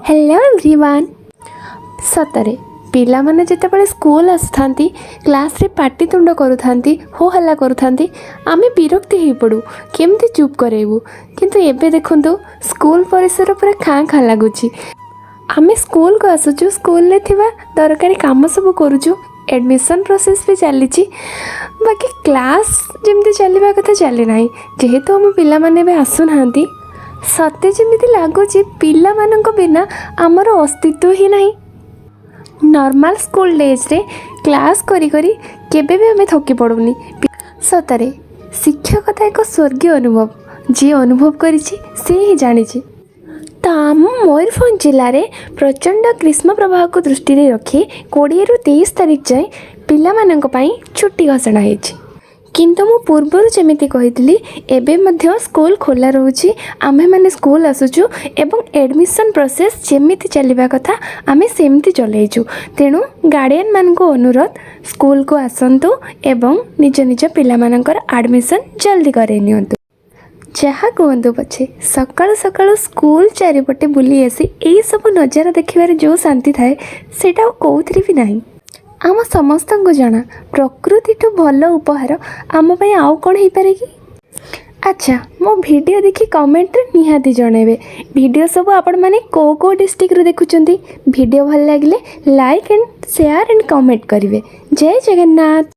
Hello everyone. ସତରେ ପିଲାମାନେ ଯେତେବେଳେ ସ୍କୁଲ ଆସୁଥାନ୍ତି, କ୍ଲାସ୍ରେ ପାଟିତୁଣ୍ଡ କରୁଥାନ୍ତି, ହୋ ହଲ୍ଲା କରୁଥାନ୍ତି, ଆମେ ବିରକ୍ତି ହେଇପଡ଼ୁ, କେମିତି ଚୁପ୍ କରେଇବୁ। କିନ୍ତୁ ଏବେ ଦେଖନ୍ତୁ, ସ୍କୁଲ ପରିସର ପୁରା ଖାଁ ଖାଁ ଲାଗୁଛି। ଆମେ ସ୍କୁଲକୁ ଆସୁଛୁ, ସ୍କୁଲରେ ଥିବା ଦରକାରୀ କାମ ସବୁ କରୁଛୁ, ଆଡ଼ମିସନ୍ ପ୍ରୋସେସ୍ ବି ଚାଲିଛି। ବାକି କ୍ଲାସ୍ ଯେମିତି ଚାଲିବା କଥା ଚାଲିନାହିଁ, ଯେହେତୁ ଆମ ପିଲାମାନେ ଏବେ ଆସୁନାହାନ୍ତି। ସତେ ଯେମିତି ଲାଗୁଛି ପିଲାମାନଙ୍କ ବିନା ଆମର ଅସ୍ତିତ୍ୱ ହିଁ ନାହିଁ। ନର୍ମାଲ୍ ସ୍କୁଲ ଡେଜ୍ରେ କ୍ଲାସ୍ କରି କରି କେବେ ବି ଆମେ ଥକି ପଡ଼ୁନି। ସତରେ ଶିକ୍ଷକତା ଏକ ସ୍ୱର୍ଗୀୟ ଅନୁଭବ। ଯିଏ ଅନୁଭବ କରିଛି, ସେ ହିଁ ଜାଣିଛି। ତ ଆମ ମୟୂରଭଞ୍ଜ ଜିଲ୍ଲାରେ ପ୍ରଚଣ୍ଡ ଗ୍ରୀଷ୍ମ ପ୍ରବାହକୁ ଦୃଷ୍ଟିରେ ରଖି 20ରୁ 23 ତାରିଖ ଯାଏଁ ପିଲାମାନଙ୍କ ପାଇଁ ଛୁଟି ଘୋଷଣା ହେଇଛି। କିନ୍ତୁ ମୁଁ ପୂର୍ବରୁ ଯେମିତି କହିଥିଲି, ଏବେ ମଧ୍ୟ ସ୍କୁଲ ଖୋଲା ରହୁଛି। ଆମ୍ଭେମାନେ ସ୍କୁଲ ଆସୁଛୁ ଏବଂ ଆଡ଼ମିସନ୍ ପ୍ରୋସେସ୍ ଯେମିତି ଚାଲିବା କଥା ଆମେ ସେମିତି ଚଲେଇଛୁ। ତେଣୁ ଗାର୍ଡ଼ିଆନମାନଙ୍କୁ ଅନୁରୋଧ, ସ୍କୁଲକୁ ଆସନ୍ତୁ ଏବଂ ନିଜ ନିଜ ପିଲାମାନଙ୍କର ଆଡ଼ମିସନ୍ ଜଲ୍ଦି କରାଇ ନିଅନ୍ତୁ। ଯାହା କୁହନ୍ତୁ ପଛେ, ସକାଳୁ ସକାଳୁ ସ୍କୁଲ ଚାରିପଟେ ବୁଲି ଆସି ଏଇସବୁ ନଜାରା ଦେଖିବାରେ ଯେଉଁ ଶାନ୍ତି ଥାଏ, ସେଇଟା ଆଉ କେଉଁଥିରେ ବି ନାହିଁ। ଆମ ସମସ୍ତଙ୍କୁ ଜଣା, ପ୍ରକୃତିଠୁ ଭଲ ଉପହାର ଆମ ପାଇଁ ଆଉ କ'ଣ ହେଇପାରେ କି? ଆଚ୍ଛା, ମୋ ଭିଡ଼ିଓ ଦେଖି କମେଣ୍ଟରେ ନିହାତି ଜଣାଇବେ, ଭିଡ଼ିଓ ସବୁ ଆପଣମାନେ କେଉଁ କେଉଁ ଡିଷ୍ଟ୍ରିକ୍ଟରୁ ଦେଖୁଛନ୍ତି। ଭିଡ଼ିଓ ଭଲ ଲାଗିଲେ like and share and comment କରିବେ। ଜୟ ଜଗନ୍ନାଥ।